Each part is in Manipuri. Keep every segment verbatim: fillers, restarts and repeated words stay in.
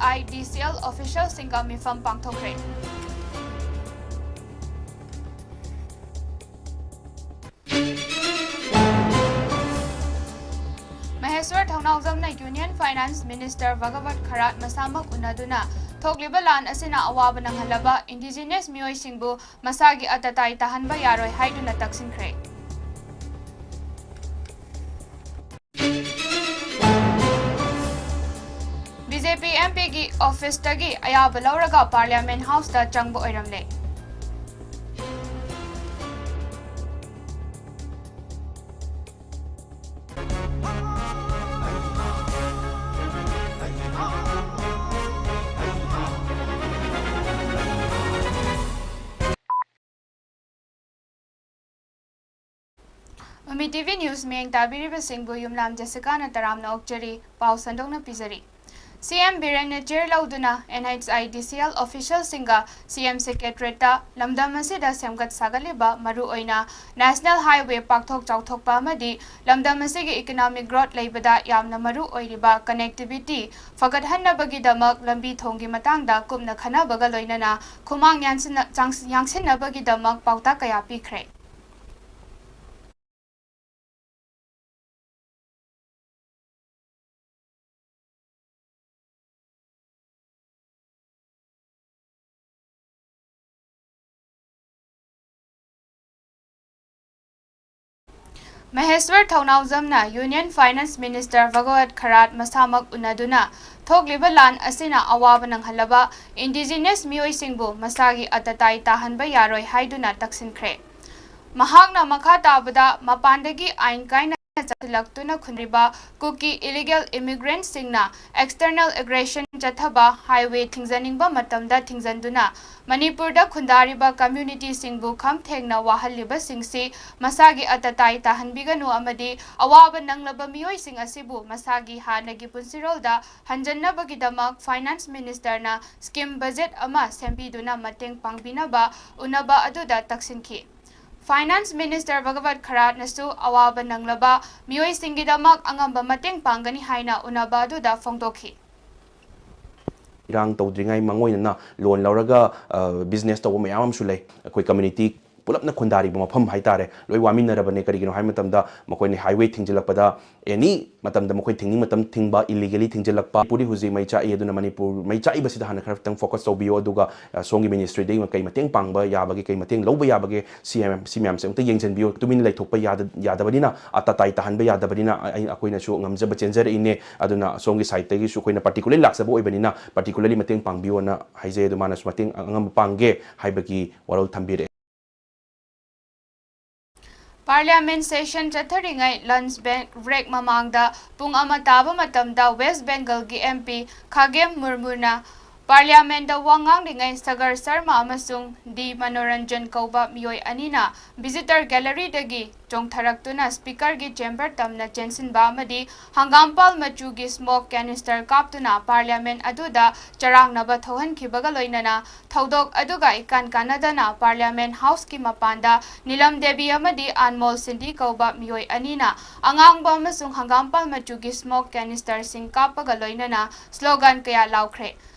ꯑꯥꯏ ꯗꯤ ꯁꯤ ꯑꯦꯜ ꯑꯣꯐꯤꯁꯤꯌꯦꯜꯁꯤꯡꯒ ꯃꯤꯐꯝ ꯄꯥꯡꯊꯣꯛꯈ꯭ꯔꯦ꯫ ꯃꯍꯦꯁ꯭ꯋꯔ ꯊꯧꯅꯥꯎꯖꯝꯅ ꯌꯨꯅꯤꯌꯟ ꯐꯥꯏꯅꯥꯟꯁ ꯃꯤꯅꯤꯁꯇꯔ ꯚꯒꯋꯠ ꯈꯔꯥꯠ ꯃꯁꯥꯃꯛ ꯎꯅꯗꯨꯅ ꯊꯣꯛꯂꯤꯕ ꯂꯥꯟ ꯑꯁꯤꯅ ꯑꯋꯥꯕ ꯅꯪꯍꯜꯂꯕ ꯏꯟꯗꯤꯖꯤꯅꯁ ꯃꯤꯑꯣꯏꯁꯤꯡꯕꯨ ꯃꯁꯥꯒꯤ ꯑꯇꯇꯥꯏ ꯇꯥꯍꯟꯕ ꯌꯥꯔꯣꯏ ꯍꯥꯏꯗꯨꯅ ꯇꯛꯁꯤꯟꯈ꯭ꯔꯦ꯫ ꯕꯤ ꯖꯦ ꯄꯤ ꯑꯦꯝ ꯄꯤꯒꯤ ꯑꯣꯐꯤꯁꯇꯒꯤ ꯑꯌꯥꯕ ꯂꯧꯔꯒ ꯄꯥꯔꯂꯤꯌꯥꯃꯦꯟ ꯍꯥꯎꯁꯇ ꯆꯪꯕ ꯑꯣꯏꯔꯝꯂꯦ꯫ ꯎꯃꯤ ꯇꯤ ꯚꯤ ꯅ꯭ꯌꯨꯁ ꯃꯤꯠꯌꯦꯡ ꯇꯥꯕꯤꯔꯤꯕꯁꯤꯡꯕꯨ ꯌꯨꯝꯂꯥꯝ ꯖꯦꯁꯤꯀꯥꯅ ꯇꯔꯥꯝꯅ ꯑꯣꯛꯆꯔꯤ꯫ ꯄꯥꯎ ꯁꯟꯗꯣꯛꯅ ꯄꯤꯖꯔꯤ꯫ ꯁꯤ ꯑꯦꯝ ꯕꯤꯔꯦꯟꯅ ꯆꯦꯌꯔ ꯂꯧꯗꯨꯅ N H I D C L ꯑꯣꯐꯤꯁꯤꯌꯦꯜꯁꯤꯡꯒ ꯁꯤ ꯑꯦꯝ ꯁꯦꯀ꯭ꯔꯦꯇꯔꯤꯌꯦꯠꯇ ꯂꯝꯗꯝ ꯑꯁꯤꯗ ꯁꯦꯝꯒꯠ ꯁꯥꯒꯠꯂꯤꯕ ꯃꯔꯨꯑꯣꯏꯅ ꯅꯦꯁꯅꯦꯜ ꯍꯥꯏꯋꯦ ꯄꯥꯛꯊꯣꯛ ꯆꯥꯎꯊꯣꯛꯄ ꯑꯃꯗꯤ ꯂꯝꯗꯝ ꯑꯁꯤꯒꯤ ꯏꯀꯣꯅꯣꯃꯤꯛ ꯒ꯭ꯔꯣꯊ ꯂꯩꯕꯗ ꯌꯥꯝꯅ ꯃꯔꯨ ꯑꯣꯏꯔꯤꯕ ꯀꯅꯦꯛꯇꯤꯚꯤꯇꯤ ꯐꯒꯠꯍꯟꯅꯕꯒꯤꯗꯃꯛ ꯂꯝꯕꯤ ꯊꯣꯡꯒꯤ ꯃꯇꯥꯡꯗ ꯀꯨꯞꯅ ꯈꯟꯅꯕꯒ ꯂꯣꯏꯅꯅ ꯈꯨꯃꯥꯡ ꯌꯥꯟꯁꯤꯟꯅ-, ꯆꯥꯡ-, ꯌꯥꯡꯁꯤꯟꯅꯕꯒꯤꯗꯃꯛ ꯄꯥꯎꯇꯥꯛ ꯀꯌꯥ ꯄꯤꯈ꯭ꯔꯦ꯫ ꯃꯍꯦꯁ꯭ꯋꯔ ꯊꯧꯅꯥꯎꯖꯝꯅ ꯌꯨꯅꯤꯌꯟ ꯐꯥꯏꯅꯥꯟꯁ ꯃꯤꯅꯤꯁꯇꯔ ꯚꯒꯋꯠ ꯈꯔꯥꯠ ꯃꯁꯥꯃꯛ ꯎꯅꯗꯨꯅ ꯊꯣꯛꯂꯤꯕ ꯂꯥꯟ ꯑꯁꯤꯅ ꯑꯋꯥꯕ ꯅꯪꯍꯜꯂꯕ ꯏꯟꯗꯤꯖꯤꯅꯁ ꯃꯤꯑꯣꯏꯁꯤꯡꯕꯨ ꯃꯁꯥꯒꯤ ꯑꯇꯇꯥꯏ ꯇꯥꯍꯟꯕ ꯌꯥꯔꯣꯏ ꯍꯥꯏꯗꯨꯅ ꯇꯛꯁꯤꯟꯈ꯭ꯔꯦ꯫ ꯃꯍꯥꯛꯅ ꯃꯈꯥ ꯇꯥꯕꯗ ꯃꯄꯥꯟꯗꯒꯤ ꯑꯥꯏꯟ ꯀꯥꯏꯅ ꯆꯪꯁꯤꯜꯂꯛꯇꯨꯅ ꯈꯨꯟꯗꯥꯔꯤꯕ ꯀꯨꯀꯤ ꯏꯂꯤꯒꯦꯜ ꯏꯃꯤꯒ꯭ꯔꯦꯟꯠꯁꯤꯡꯅ ꯑꯦꯛꯁꯇꯔꯅꯦꯜ ꯑꯦꯒ꯭ꯔꯦꯁꯟ ꯆꯠꯊꯕ, ꯍꯥꯏꯋꯦ ꯊꯤꯡꯖꯤꯟꯅꯤꯡꯕ ꯃꯇꯝꯗ ꯊꯤꯡꯖꯤꯟꯗꯨꯅ ꯃꯅꯤꯄꯨꯔꯗ ꯈꯨꯟꯗꯥꯔꯤꯕ ꯀꯝꯃ꯭ꯌꯨꯅꯤꯇꯤꯁꯤꯡꯕꯨ ꯈꯝ ꯊꯦꯡꯅ ꯋꯥꯍꯜꯂꯤꯕꯁꯤꯡꯁꯤ ꯃꯁꯥꯒꯤ ꯑꯇꯇꯥꯏ ꯇꯥꯍꯟꯕꯤꯒꯅꯨ ꯑꯃꯗꯤ ꯑꯋꯥꯕ ꯅꯪꯂꯕ ꯃꯤꯑꯣꯏꯁꯤꯡ ꯑꯁꯤꯕꯨ ꯃꯁꯥꯒꯤ ꯍꯥꯟꯅꯒꯤ ꯄꯨꯟꯁꯤꯔꯣꯜꯗ ꯍꯟꯖꯤꯟꯅꯕꯒꯤꯗꯃꯛ ꯐꯥꯏꯅꯥꯟꯁ ꯃꯤꯅꯤꯁꯇꯔꯅ ꯁ꯭ꯀꯤꯝ ꯕꯖꯦꯠ ꯑꯃ ꯁꯦꯝꯕꯤꯗꯨꯅ ꯃꯇꯦꯡ ꯄꯥꯡꯕꯤꯅꯕ ꯎꯅꯕ ꯑꯗꯨꯗ ꯇꯛꯁꯤꯟꯈꯤ꯫ ꯐꯥꯏꯅꯥꯟꯁ ꯃꯤꯅꯤꯁꯇꯔ ꯚꯒꯋꯠ ꯈꯔꯥꯠꯅꯁꯨ ꯑꯋꯥꯕ ꯅꯪꯂꯕ ꯃꯤꯑꯣꯏꯁꯤꯡꯒꯤꯗꯃꯛ ꯑꯉꯝꯕ ꯃꯇꯦꯡ ꯄꯥꯡꯒꯅꯤ ꯍꯥꯏꯅ ꯎꯅꯕ ꯑꯗꯨꯗ ꯐꯣꯡꯗꯣꯛꯈꯤ꯫ ꯏꯔꯥꯡ ꯇꯧꯗ꯭ꯔꯤꯉꯩ ꯃꯥꯡꯑꯣꯏꯅꯅ ꯂꯣꯟ ꯂꯧꯔꯒ ꯕꯤꯖꯤꯅꯦꯁ ꯇꯧꯕ ꯃꯌꯥꯝ ꯑꯃꯁꯨ ꯂꯩ꯫ ꯑꯩꯈꯣꯏ ꯀꯝꯃ꯭ꯌꯨꯅꯤꯇꯤ ꯄꯨꯂꯞꯅ ꯈꯨꯟꯗꯥꯔꯤꯕ ꯃꯐꯝ ꯍꯥꯏꯇꯥꯔꯦ, ꯂꯣꯏ ꯋꯥꯃꯤꯟꯅꯔꯕꯅꯦ꯫ ꯀꯔꯤꯒꯤꯅꯣ ꯍꯥꯏꯕ ꯃꯇꯝꯗ ꯃꯈꯣꯏꯅ ꯍꯥꯏꯋꯦ ꯊꯤꯡꯖꯤꯜꯂꯛꯄꯗ, ꯑꯦꯅꯤ ꯃꯇꯝꯗ ꯃꯈꯣꯏ ꯊꯤꯡꯅꯤꯡ ꯃꯇꯝ ꯊꯤꯡꯕ, ꯏꯂꯤꯒꯦꯂꯤ ꯊꯤꯡꯖꯤꯜꯂꯛꯄ꯫ ꯃꯅꯤꯄꯨꯔꯤ ꯍꯧꯖꯤꯛ ꯃꯩ ꯆꯥꯛꯏ, ꯑꯗꯨꯅ ꯃꯅꯤꯄꯨꯔ ꯃꯩ ꯆꯥꯛꯏꯕꯁꯤꯗ ꯍꯥꯟꯅ ꯈꯔꯇꯪ ꯐꯣꯀꯁ ꯇꯧꯕꯤꯌꯨ, ꯑꯗꯨꯒ ꯑ, ꯁꯣꯝꯒꯤ ꯃꯤꯅꯤꯁꯇ꯭ꯔꯤꯗꯒꯤ ꯀꯩ ꯃꯇꯦꯡ ꯄꯥꯡꯕ ꯌꯥꯕꯒꯦ, ꯀꯩ ꯃꯇꯦꯡ ꯂꯧꯕ ꯌꯥꯕꯒꯦ, ꯁꯤ ꯃꯌꯥꯝ, ꯁꯤ ꯃꯌꯥꯝꯁꯦ ꯑꯃꯨꯛꯇ ꯌꯦꯡꯁꯤꯟꯕꯤꯌꯨ꯫ ꯇꯨꯃꯤꯟꯅ ꯂꯩꯊꯣꯛꯄ ꯌꯥꯗ-, ꯌꯥꯗꯕꯅꯤꯅ, ꯑ, ꯇꯇꯥꯏ ꯇꯥꯍꯟꯕ ꯌꯥꯗꯕꯅꯤꯅ, ꯑ, ꯑꯩ, ꯑꯩꯈꯣꯏꯅꯁꯨ ꯉꯝꯖꯕ ꯆꯦꯟꯖꯔꯛꯏꯅꯦ꯫ ꯑꯗꯨꯅ ꯁꯣꯝꯒꯤ ꯁꯥꯏꯠꯇꯒꯤꯁꯨ ꯑꯩꯈꯣꯏꯅ ꯄꯥꯔꯇꯤꯀꯨꯂꯔ ꯂꯥꯛꯆꯕ ꯑꯣꯏꯕꯅꯤꯅ, ꯄꯥꯔꯇꯤꯀꯨꯂꯔꯂꯤ ꯃꯇꯦꯡ ꯄꯥꯡꯕꯤꯌꯣꯅ ꯍꯥꯏꯖꯩ꯫ ꯑꯗꯨ ꯃꯥꯅꯁꯨ ꯃꯇꯦꯡ ꯑꯉꯝꯕ ꯄꯥꯡꯒꯦ ꯍꯥꯏꯕꯒꯤ ꯋꯥꯔꯣꯜ ꯊꯝꯕꯤꯔꯛꯑꯦ꯫ ꯄꯥꯔꯂꯤꯌꯥꯃꯦꯟ ꯁꯦꯁꯟ ꯆꯠꯊꯔꯤꯉꯩ ꯂꯟꯆ ꯕꯦꯡ ꯕ꯭ꯔꯦꯛ ꯃꯃꯥꯡꯗ ꯄꯨꯡ ꯑꯃ ꯇꯥꯕ ꯃꯇꯝꯗ ꯋꯦꯁ ꯕꯦꯡꯒꯜꯒꯤ ꯑꯦꯝ ꯄꯤ ꯈꯥꯒꯦꯝ ꯃꯨꯔꯃꯨꯅ ꯄꯥꯔꯂꯤꯌꯥꯃꯦꯟꯗ ꯋꯥ ꯉꯥꯡꯂꯤꯉꯩ ꯁꯒꯔ ꯁꯔꯃ ꯑꯃꯁꯨꯡ ꯗꯤ ꯃꯅꯣꯔꯟꯖꯟ ꯀꯧꯕ ꯃꯤꯑꯣꯏ ꯑꯅꯤꯅ ꯚꯤꯖꯤꯇꯔ ꯒꯦꯂꯔꯤꯗꯒꯤ ꯆꯣꯡꯊꯔꯛꯇꯨꯅ ꯁ꯭ꯄꯤꯀꯔꯒꯤ ꯆꯦꯝꯕꯔ ꯇꯝꯅ ꯆꯦꯟꯁꯤꯟꯕ ꯑꯃꯗꯤ ꯍꯪꯒꯥꯝꯄꯥꯜ ꯃꯆꯨꯒꯤ ꯁ꯭ꯃꯣꯛ ꯀꯦꯅꯤꯁꯇꯔ ꯀꯥꯞꯇꯨꯅ ꯄꯥꯔꯂꯤꯌꯥꯃꯦꯟ ꯑꯗꯨꯗ ꯆꯔꯥꯡꯅꯕ ꯊꯣꯛꯍꯟꯈꯤꯕꯒ ꯂꯣꯏꯅꯅ ꯊꯧꯗꯣꯛ ꯑꯗꯨꯒ ꯏꯀꯥꯟ ꯀꯥꯟꯅꯗꯅ ꯄꯥꯔꯂꯤꯌꯥꯃꯦꯟ ꯍꯥꯎꯁꯀꯤ ꯃꯄꯥꯟꯗ ꯅꯤꯂꯝ ꯗꯦꯕꯤ ꯑꯃꯗꯤ ꯑꯟꯃꯣꯜ ꯁꯤꯟꯗꯤ ꯀꯧꯕ ꯃꯤꯑꯣꯏ ꯑꯅꯤꯅ ꯑꯉꯥꯡꯕ ꯑꯃꯁꯨꯡ ꯍꯪꯒꯥꯝꯄꯥꯜ ꯃꯆꯨꯒꯤ ꯁ꯭ꯃꯣꯛ ꯀꯦꯅꯤꯁꯇꯔꯁꯤꯡ ꯀꯥꯞꯄꯒ ꯂꯣꯏꯅꯅ ꯁ꯭ꯂꯣꯒꯥꯟ ꯀꯌꯥ ꯂꯥꯎꯈ꯭ꯔꯦ꯫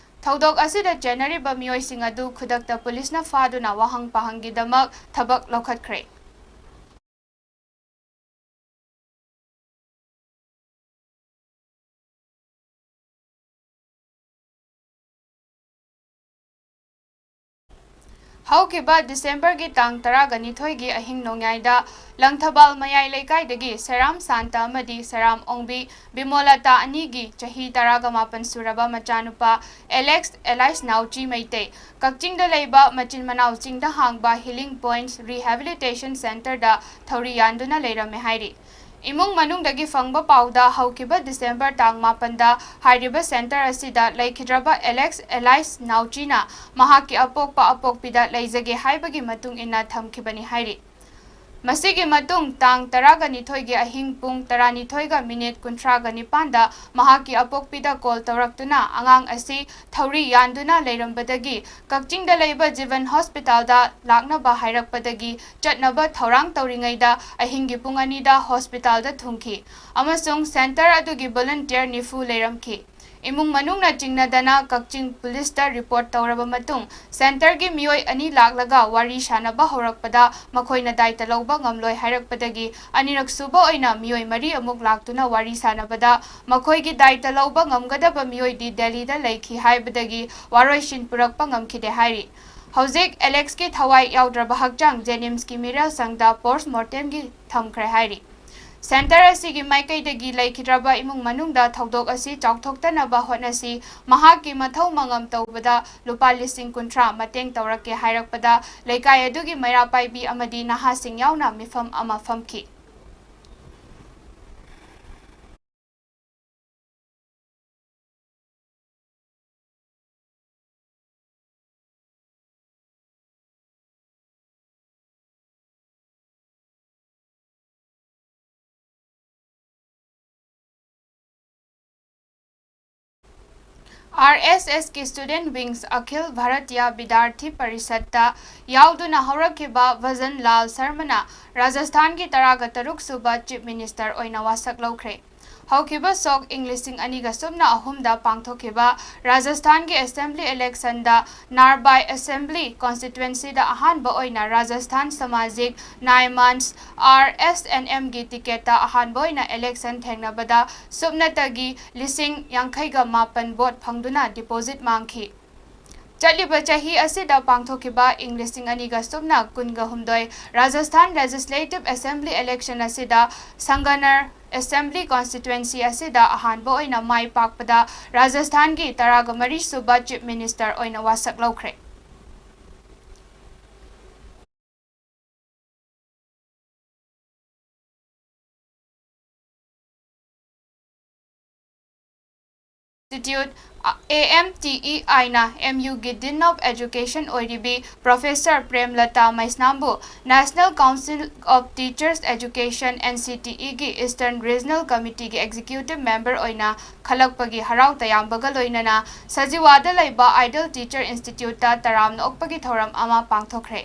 ꯊꯧꯗꯣꯛ ꯑꯁꯤꯗ ꯆꯦꯟꯅꯔꯤꯕ ꯃꯤꯑꯣꯏꯁꯤꯡ ꯑꯗꯨ ꯈꯨꯗꯛꯇ ꯄꯨꯂꯤꯁꯅ ꯐꯥꯗꯨꯅ ꯋꯥꯍꯪ ꯄꯥꯍꯪꯒꯤꯗꯃꯛ ꯊꯕꯛ ꯂꯧꯈꯠꯈ꯭ꯔꯦ꯫ ꯍꯧꯈꯤꯕ ꯗꯤꯁꯦꯝꯕꯔꯒꯤ ꯇꯥꯡ ꯇꯔꯥꯒ ꯅꯤꯊꯣꯏꯒꯤ ꯑꯍꯤꯡ ꯅꯣꯡꯌꯥꯏꯗ ꯂꯪꯊꯕꯥꯜ ꯃꯌꯥꯏ ꯂꯩꯀꯥꯏꯗꯒꯤ ꯁꯦꯔꯥꯝ ꯁꯥꯟꯇ ꯑꯃꯗꯤ ꯁꯦꯔꯥꯝ ꯑꯣꯡꯕꯤ ꯕꯤꯃꯣꯂꯥꯇꯥ ꯑꯅꯤꯒꯤ ꯆꯍꯤ ꯇꯔꯥꯒ ꯃꯥꯄꯟ ꯁꯨꯔꯕ ꯃꯆꯥꯅꯨꯄꯥ ꯑꯦꯂꯦꯛꯁ ꯑꯦꯂꯥꯏꯁ ꯅꯥꯎꯆꯤ ꯃꯩꯇꯩ ꯀꯛꯆꯤꯡꯗ ꯂꯩꯕ ꯃꯆꯤꯟ ꯃꯅꯥꯎ ꯆꯤꯡꯗ ꯍꯥꯡꯕ ꯍꯤꯂꯤꯡ ꯄꯣꯏꯟꯠꯁ ꯔꯤꯍꯦꯕꯤꯂꯤꯇꯦꯁꯟ ꯁꯦꯟꯇꯔꯗ ꯊꯧꯔꯤ ꯌꯥꯟꯗꯨꯅ ꯂꯩꯔꯝꯃꯦ ꯍꯥꯏꯔꯤ꯫ ꯏꯃꯨꯡ ꯃꯅꯨꯡꯗꯒꯤ ꯐꯪꯕ ꯄꯥꯎꯗ ꯍꯧꯈꯤꯕ ꯗꯤꯁꯦꯝꯕꯔ ꯇꯥꯡ ꯃꯥꯄꯟꯗ ꯍꯥꯏꯔꯤꯕ ꯁꯦꯟꯇꯔ ꯑꯁꯤꯗ ꯂꯩꯈꯤꯗ꯭ꯔꯕ ꯑꯦꯂꯦꯛꯁ ꯑꯦꯂꯥꯏꯁ ꯅꯥꯎꯆꯤꯅ ꯃꯍꯥꯛꯀꯤ ꯑꯄꯣꯛꯄ ꯑꯄꯣꯛꯄꯤꯗ ꯂꯩꯖꯒꯦ ꯍꯥꯏꯕꯒꯤ ꯃꯇꯨꯡ ꯏꯟꯅ ꯊꯝꯈꯤꯕꯅꯤ ꯍꯥꯏꯔꯤ꯫ ꯃꯁꯤꯒꯤ ꯃꯇꯨꯡ ꯇꯥꯡ ꯇꯔꯥꯒ ꯅꯤꯊꯣꯏꯒꯤ ꯑꯍꯤꯡ ꯄꯨꯡ ꯇꯔꯥꯅꯤꯊꯣꯏꯒ ꯃꯤꯅꯤꯠ ꯀꯨꯟꯊ꯭ꯔꯥꯒ ꯅꯤꯄꯥꯟꯗ ꯃꯍꯥꯛꯀꯤ ꯑꯄꯣꯛꯄꯤꯗ ꯀꯣꯜ ꯇꯧꯔꯛꯇꯨꯅ ꯑꯉꯥꯡ ꯑꯁꯤ ꯊꯧꯔꯤ ꯌꯥꯟꯗꯨꯅ ꯂꯩꯔꯝꯕꯗꯒꯤ ꯀꯛꯆꯤꯡꯗ ꯂꯩꯕ ꯖꯤꯕꯟ ꯍꯣꯁꯄꯤꯇꯥꯜꯗ ꯂꯥꯛꯅꯕ ꯍꯥꯏꯔꯛꯄꯗꯒꯤ ꯆꯠꯅꯕ ꯊꯧꯔꯥꯡ ꯇꯧꯔꯤꯉꯩꯗ ꯑꯍꯤꯡꯒꯤ ꯄꯨꯡ ꯑꯅꯤꯗ ꯍꯣꯁꯄꯤꯇꯥꯜꯗ ꯊꯨꯡꯈꯤ ꯑꯃꯁꯨꯡ ꯁꯦꯟꯇꯔ ꯑꯗꯨꯒꯤ ꯚꯣꯂꯨꯟꯇꯤꯌꯔ ꯅꯤꯐꯨ ꯂꯩꯔꯝꯈꯤ꯫ ꯏꯃꯨꯡ ꯃꯅꯨꯡꯅ ꯆꯤꯡꯅꯗꯅ ꯀꯛꯆꯤꯡ ꯄꯨꯂꯤꯁꯇ ꯔꯤꯄꯣꯔꯠ ꯇꯧꯔꯕ ꯃꯇꯨꯡ, ꯁꯦꯟꯇꯔꯒꯤ ꯃꯤꯑꯣꯏ ꯑꯅꯤ ꯂꯥꯛꯂꯒ ꯋꯥꯔꯤ ꯁꯥꯅꯕ ꯍꯧꯔꯛꯄꯗ ꯃꯈꯣꯏꯅ ꯗꯥꯏꯇ ꯂꯧꯕ ꯉꯝꯂꯣꯏ ꯍꯥꯏꯔꯛꯄꯗꯒꯤ ꯑꯅꯤꯔꯛ ꯁꯨꯕ ꯑꯣꯏꯅ ꯃꯤꯑꯣꯏ ꯃꯔꯤ ꯑꯃꯨꯛ ꯂꯥꯛꯇꯨꯅ ꯋꯥꯔꯤ ꯁꯥꯅꯕꯗ ꯃꯈꯣꯏꯒꯤ ꯗꯥꯏꯇ ꯂꯧꯕ ꯉꯝꯒꯗꯕ ꯃꯤꯑꯣꯏꯗꯤ ꯗꯦꯜꯂꯤꯗ ꯂꯩꯈꯤ ꯍꯥꯏꯕꯗꯒꯤ ꯋꯥꯔꯣꯏꯁꯤꯟ ꯄꯨꯔꯛꯄ ꯉꯝꯈꯤꯗꯦ ꯍꯥꯏꯔꯤ꯫ ꯍꯧꯖꯤꯛ ꯑꯦꯂꯦꯛꯁꯀꯤ ꯊꯋꯥꯏ ꯌꯥꯎꯗ꯭ꯔꯕ ꯍꯛꯆꯥꯡ ꯖꯦꯅꯤꯝꯁꯀꯤ ꯃꯤꯔꯦꯜ ꯁꯪꯗ ꯄꯣꯁꯃꯣꯔꯇꯦꯝꯒꯤ ꯊꯝꯈ꯭ꯔꯦ ꯍꯥꯏꯔꯤ꯫ ꯁꯦꯟꯇꯔ ꯑꯁꯤꯒꯤ ꯃꯥꯏꯀꯩꯗꯒꯤ ꯂꯩꯈꯤꯗ꯭ꯔꯕ ꯏꯃꯨꯡ ꯃꯅꯨꯡꯗ ꯊꯧꯗꯣꯛ ꯑꯁꯤ ꯆꯥꯎꯊꯣꯛꯇꯅꯕ ꯍꯣꯠꯅꯁꯤ, ꯃꯍꯥꯛꯀꯤ ꯃꯊꯧ ꯃꯉꯝ ꯇꯧꯕꯗ ꯂꯨꯄꯥ ꯂꯤꯁꯤꯡ ꯀꯨꯟꯊ꯭ꯔꯥ ꯃꯇꯦꯡ ꯇꯧꯔꯛꯀꯦ ꯍꯥꯏꯔꯛꯄꯗ ꯂꯩꯀꯥꯏ ꯑꯗꯨꯒꯤ ꯃꯩꯔꯥ ꯄꯥꯏꯕꯤ ꯑꯃꯗꯤ ꯅꯍꯥꯁꯤꯡ ꯌꯥꯎꯅ ꯃꯤꯐꯝ ꯑꯃ ꯐꯝꯈꯤ꯫ ꯑꯥꯔ ꯑꯦꯁ ꯑꯦꯁꯀꯤ ꯁ꯭ꯇꯨꯗꯦꯟꯠ ꯋꯤꯡꯁ ꯑꯈꯤꯜ ꯚꯥꯔꯇꯤꯌꯥ ꯕꯤꯗ꯭ꯌꯥꯔꯊꯤ ꯄꯔꯤꯁꯠꯇ ꯌꯥꯎꯗꯨꯅ ꯍꯧꯔꯛꯈꯤꯕ ꯚꯖꯟ ꯂꯥꯜ ꯁꯔꯃꯅ ꯔꯥꯖꯁꯊꯥꯟꯒꯤ ꯇꯔꯥꯒ ꯇꯔꯨꯛ ꯁꯨꯕ ꯆꯤꯐ ꯃꯤꯅꯤꯁꯇꯔ ꯑꯣꯏꯅ ꯋꯥꯁꯛ ꯂꯧꯈ꯭ꯔꯦ꯫ ꯍꯧꯈꯤꯕ ꯁꯣꯛ ꯏꯪ ꯂꯤꯁꯤꯡ ꯑꯅꯤꯒ ꯁꯨꯞꯅ ꯑꯍꯨꯝꯗ ꯄꯥꯡꯊꯣꯛꯈꯤꯕ ꯔꯥꯖꯁꯊꯥꯟꯒꯤ ꯑꯦꯁꯦꯝꯕ꯭ꯂꯤ ꯏꯂꯦꯛꯁꯟꯗ ꯅꯥꯔꯕꯥꯏ ꯑꯦꯁꯦꯝꯕ꯭ꯂꯤ ꯀꯣꯟꯁꯇꯤꯇ꯭ꯋꯦꯟꯁꯤꯗ ꯑꯍꯥꯟꯕ ꯑꯣꯏꯅ ꯔꯥꯖꯁꯊꯥꯟ ꯁꯃꯥꯖꯤꯛ ꯅꯥꯏ ꯃꯟꯆ, ꯑꯥꯔ ꯑꯦꯁ ꯑꯦꯟ ꯑꯦꯝꯒꯤ ꯇꯤꯀꯦꯠꯇ ꯑꯍꯥꯟꯕ ꯑꯣꯏꯅ ꯏꯂꯦꯛꯁꯟ ꯊꯦꯡꯅꯕꯗ ꯁꯨꯞꯅꯇꯒꯤ ꯂꯤꯁꯤꯡ ꯌꯥꯡꯈꯩꯒ ꯃꯥꯄꯟ ꯚꯣꯠ ꯐꯪꯗꯨꯅ ꯗꯤꯄꯣꯖꯤꯠ ꯃꯥꯡꯈꯤ꯫ ꯆꯠꯂꯤꯕ ꯆꯍꯤ ꯑꯁꯤꯗ ꯄꯥꯡꯊꯣꯛꯈꯤꯕ ꯏꯪ ꯂꯤꯁꯤꯡ ꯑꯅꯤꯒ ꯁꯨꯞꯅ ꯀꯨꯟꯒ ꯍꯨꯝꯗꯣꯏ ꯔꯥꯖꯁꯊꯥꯟ ꯂꯦꯖꯤꯁꯂꯦꯇꯤꯚ ꯑꯦꯁꯦꯝꯕ꯭ꯂꯤ ꯏꯂꯦꯛꯁꯟ ꯑꯁꯤꯗ ꯁꯪꯒꯅꯔ ꯑꯦꯁꯦꯝꯕ꯭ꯂꯤ ꯀꯣꯟꯁꯇꯤꯇ꯭ꯋꯦꯟꯁꯤ ꯑꯁꯤꯗ ꯑꯍꯥꯟꯕ ꯑꯣꯏꯅ ꯃꯥꯏ ꯄꯥꯛꯄꯗ ꯔꯥꯖꯁꯊꯥꯟꯒꯤ ꯇꯔꯥꯒ ꯃꯔꯤ ꯁꯨꯕ ꯆꯤꯐ ꯃꯤꯅꯤꯁꯇꯔ ꯑꯣꯏꯅ ꯋꯥꯁꯛ ꯂꯧꯈ꯭ꯔꯦ꯫ Institute, A M T E I ꯅ ꯑꯦꯝ ꯌꯨꯒꯤ Dean of Education ꯑꯣꯏꯔꯤꯕꯤ Professor ꯄ꯭ꯔꯦꯝꯂꯇꯥ ꯃꯩꯁꯅꯥꯝꯕꯨ National Council of Teachers Education, N C T E ꯒꯤ Eastern Regional Committee ꯒꯤ Executive Member ꯑꯣꯏꯅ ꯈꯜꯂꯛꯄꯒꯤ ꯍꯔꯥꯎ ꯇꯌꯥꯝꯕꯒ ꯂꯣꯏꯅꯅ ꯁꯖꯤꯋꯥꯗ ꯂꯩꯕ Ideal Teacher Institute ꯇ ꯇꯔꯥꯝꯅ ꯑꯣꯛꯄꯒꯤ ꯊꯧꯔꯝ ꯑꯃ ꯄꯥꯡꯊꯣꯛꯈ꯭ꯔꯦ꯫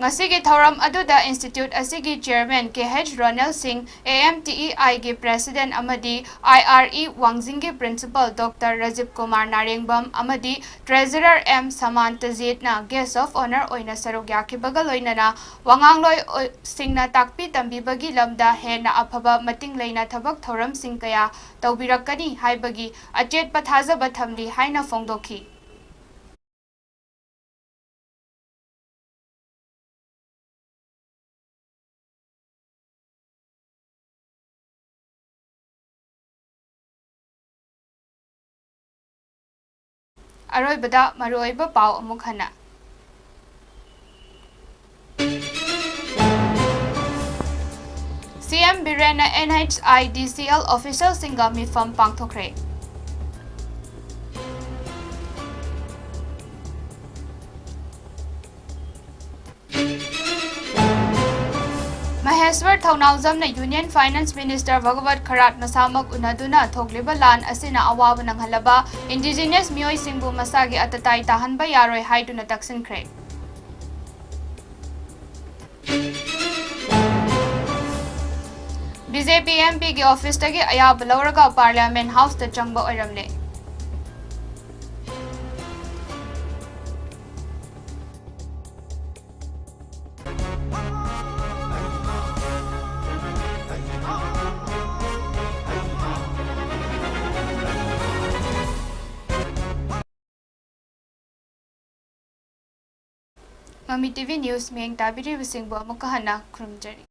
ꯉꯁꯤꯒꯤ ꯊꯧꯔꯝ ꯑꯗꯨꯗ institute ꯑꯁꯤꯒꯤ chairman K H Ronel Singh, A M T E ꯑꯥꯏꯒꯤ president ꯑꯃꯗꯤ ꯑꯥꯏ ꯑꯥꯔ ꯏ ꯋꯥꯡꯖꯤꯡꯒꯤ principal ꯗꯣꯛꯇꯔ ꯔꯥꯖꯤꯕ ꯀꯨꯃꯥꯔ ꯅꯥꯔꯦꯡꯕꯝ ꯑꯃꯗꯤ treasurer ꯑꯦꯝ ꯁꯃꯥꯟ ꯇꯖꯤꯠꯅ guest of honour ꯑꯣꯏꯅ ꯁꯔꯨꯛ ꯌꯥꯈꯤꯕꯒ ꯂꯣꯏꯅꯅ ꯋꯥꯉꯥꯡꯂꯣꯏ ꯑꯣꯏ-, ꯁꯤꯡꯅ ꯇꯥꯛꯄꯤ ꯇꯝꯕꯤꯕꯒꯤ ꯂꯝꯗ ꯍꯦꯟꯅ ꯑꯐꯕ ꯃꯇꯤꯡ ꯂꯩꯅ ꯊꯕꯛ ꯊꯧꯔꯝꯁꯤꯡ ꯀꯌꯥ ꯇꯧꯕꯤꯔꯛꯀꯅꯤ ꯍꯥꯏꯕꯒꯤ ꯑꯆꯦꯠꯄ ꯊꯥꯖꯕ ꯊꯝꯂꯤ ꯍꯥꯏꯅ ꯐꯣꯡꯗꯣꯛꯈꯤ꯫ ꯑꯔꯣꯏꯕꯗ ꯃꯔꯨꯑꯣꯏꯕ ꯄꯥꯎ ꯑꯃꯨꯛ ꯍꯟꯅ꯫ ꯁꯤ ꯑꯦꯝ ꯕꯤꯔꯦꯟꯅ N H I D C L officialꯁꯤꯡꯒ ꯃꯤꯐꯝ ꯄꯥꯡꯊꯣꯛꯈ꯭ꯔꯦ꯫ ꯃꯍꯦꯁ꯭ꯋꯔ ꯊꯧꯅꯥꯎꯖꯝꯅ Union Finance Minister ꯚꯒꯋꯠ ꯈꯔꯥꯠ ꯃꯁꯥꯃꯛ ꯎꯅꯗꯨꯅ ꯊꯣꯛꯂꯤꯕ ꯂꯥꯟ ꯑꯁꯤꯅ ꯑꯋꯥꯕ ꯅꯪꯍꯜꯂꯕ indigenous ꯃꯤꯑꯣꯏꯁꯤꯡꯕꯨ ꯃꯁꯥꯒꯤ ꯑꯇꯇꯥꯏ ꯇꯥꯍꯟꯕ ꯌꯥꯔꯣꯏ ꯍꯥꯏꯗꯨꯅ ꯇꯛꯁꯤꯟꯈ꯭ꯔꯦ꯫ ꯕꯤ ꯖꯦ ꯄꯤ ꯑꯦꯝ ꯄꯤꯒꯤ officeꯇꯒꯤ ꯑꯌꯥꯕ ꯂꯧꯔꯒ Parliament Houseꯇ ꯆꯪꯕ ꯑꯣꯏꯔꯝꯂꯦ꯫ ꯃꯃꯤ ꯇꯤ ꯚꯤ News ꯃꯤꯠꯌꯦꯡ ꯇꯥꯕꯤꯔꯤꯕꯁꯤꯡꯕꯨ ꯑꯃꯨꯛꯀ ꯍꯟꯅ ꯈꯨꯔꯨꯝꯖꯔꯤ꯫